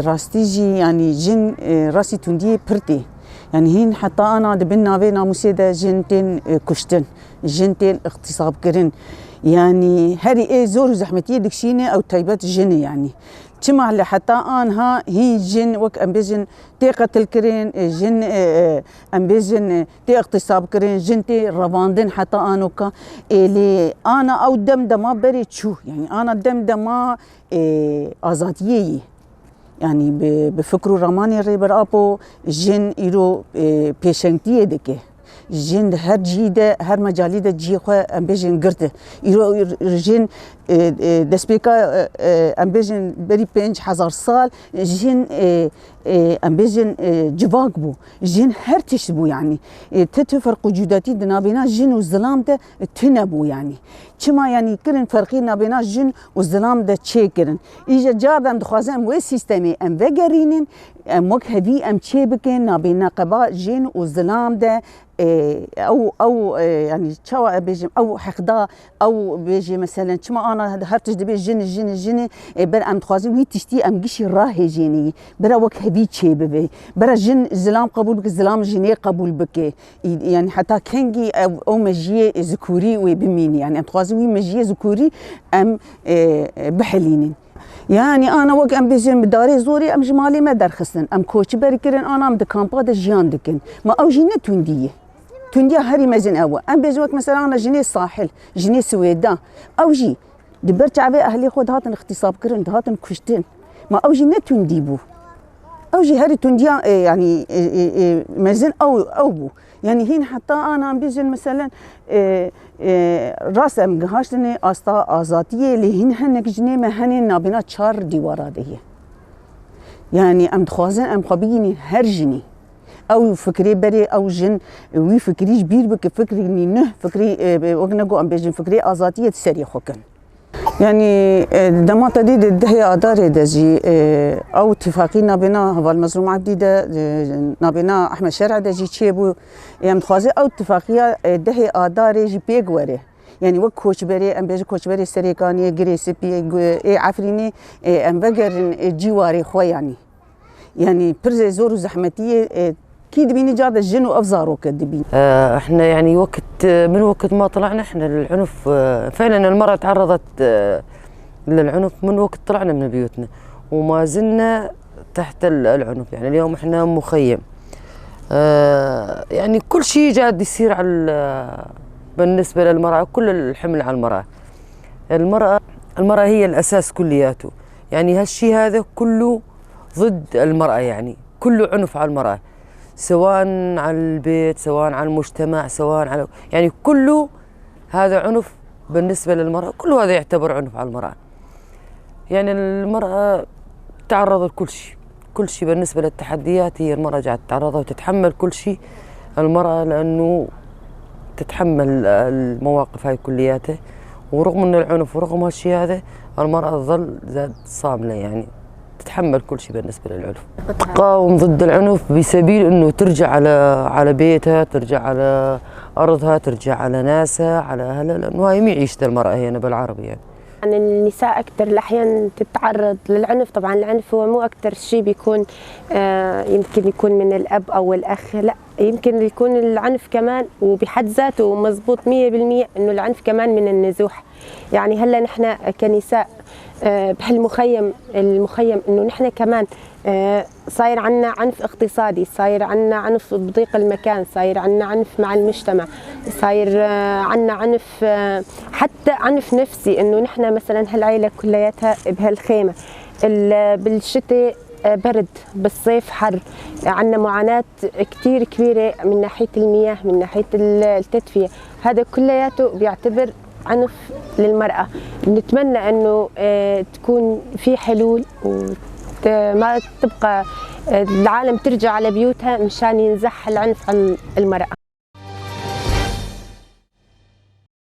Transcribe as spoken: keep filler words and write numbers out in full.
Rastî jî, yanî jin, e, rastî tundiyê pir tê. Yanî hîn heta ana di bin navê namûsê de jin tên, e, kuştin, jin tên îxtîsabkirin. Yanî herî ê zor û zehmetiyê dikişîne ew taybet jin e yanî. Çima li heta anha hîn jin wek em bêjin tê qetilkirin, e, jin, e, e, em bêjin, e, tê îxtîsabkirin, jin tê revandin heta anoka. Ê lê ana ew dem dema berê çû, yanî ana dem dema, e, azadiyê yî. Yanî bi, bi fikr û ramanê Rêber Apo jin îro, e, pêşengtiyê dike. Jin di her cihî de, her mecalî de cihê xwe, em bêjin, girti. Îro jin, e, e, destpêka, e, e, em bêjin, berî pênc hezar sal jin, e, e, em bêjin, e, civak bû. Jin her tişt bû yanî. E, ti, ti ferq û cudatî di navêna jin û zilam de tune bû yanî. Çima yanî kirin ferqî navêna jin û zilam de çêkirin? Îja car de em dixwazin em wê sîstemê em vegerînin, em wek hevî em çê bikin, nabê neqeba jin û zilam de, e, ew, ew, e, yanî çawa ez bêjim, ew heqda, ew bêjê meselen, çima ana her tişt dibê jin, jin, jin, e, ber em dixwazin wî tiştî em gişî rahêjênî, bera wek hevî çê bibe, bera jin zilam qebûl bike, zilam jinê qebûl bike. Î-, yanî heta kengî ew, ew mejiyê zikûrî wê bimînî? Yanî em dixwazin wî mejiyê zikûrî em, e, e, bihilînin. Yanî ana wek em bêjin bi darê zorê em ji malê me derxistin. Em koçber kirin, ana em di kampa de jiyan dikin. Ma ew jî ne tundî ye. Tundiya herî mezin ew e. Em bêjin wek mesela ana jinê sahil, jinê Swêda. Ew jî di ber çavê ehlê xwe dihatin îxtîsabkirin, dihatin kuştin. Ma ew jî ne tundî bû. Ew jî herî tundiya, e, yanî, e, e, e, mezin ew, ew bû. Yanî hîn heta ana em bêjin meselen, e, e, rast em gihaştinê asta azadiyê, lê hîn hinek jinê me henên nabêna çar dîwara de ye. Yanî em dixwazin em xwe bigînin her jinî. Ew fikrê berê ew jin wî fikrî ji bîr bike, fikrî nî nuh, fikrî, e, wek ne ku em bêjin fikrê azadiyê di serê xwe kin. Yanî, e, dema te dî di dehê Adarê de jî, e, ew tifaqî nabêna Heval Mezlûm Ebdî de, e, nabêna Ehmed Şer'e de jî çêbû. Em dixwazin ew tifaqiya, e, dehê Adarê jî pêk were. Yanî wek koçberê, em bêjin koçberê Serêkaniyê, Girê Spiyê, gu-, ê Efrînê, e, em vegerin, e, cîwarê xwe yanî. Yanî pir zê zor û zehmetiyê, e, kî dibînî car de jin û ev zaroke dibîn. آه، احنا يعني وقت، من وقت ما طلعنا احنا العنف، آه، فعلًا المرأة تعرضت، آه، للعنف من وقت طلعنا من بيوتنا، وما زلنا تحت ال-، العنف. يعني اليوم احنا مخيم، آه، يعني كل شيء قاعد يصير على ال-، بالنسبة للمرأة، كل الحمل على المرأة. المرأة، المرأة هي الأساس كلياته. يعني هالشي هذا كله ضد المرأة، يعني كله عنف على المرأة، سواء على البيت، سواء على المجتمع، سواء على، يعني كله هذا عنف بالنسبة للمرأة، كله هذا يعتبر عنف على المرأة. يعني المرأة تعرض لكل شيء، كل شيء بالنسبة للتحديات هي المرأة قاعدة تتعرضها وتتحمل كل شيء. المرأة لأنه تتحمل المواقف هاي كلياتها، ورغم من العنف ورغم هالشي هذا، المرأة تظل زاد صاملة، يعني تتحمل كل شيء بالنسبة للعنف. تقاوم ضد العنف بسبيل إنه ترجع على، على بيتها، ترجع على أرضها، ترجع على ناسها، على أهلها، لأنه هاي مي عيشة المرأة هنا بالعربي يعني. يعني النساء أكتر الأحيان تتعرض للعنف. طبعًا العنف هو مو أكتر شي بيكون، آه، يمكن يكون من الأب أو الأخ، لا، يمكن يكون العنف كمان، وبحد ذاته مزبوط مية بالمية إنه العنف كمان من النزوح. يعني هلأ نحن كنساء، آه، بهالمخيم، المخيم إنه نحن كمان، آه، صاير عنا عنف اقتصادي، صاير عنا عنف بضيق المكان، صاير عنا عنف مع المجتمع، صاير، آه، عنا عنف، آه، حتى عنف نفسي، إنه نحن مثلًا هالعيلة كلياتها بهالخيمة، ال-، بالشتاء، آه، برد، بالصيف حر، عنا معاناة كتير كبيرة من ناحية المياه، من ناحية ال-، التدفئة. هذا كلياته بيعتبر عنف للمرأة. بنتمنى إنه، آه، تكون في حلول وت-، ما تبقى، آه، العالم ترجع على بيوتها مشان ينزح العنف عن المرأة.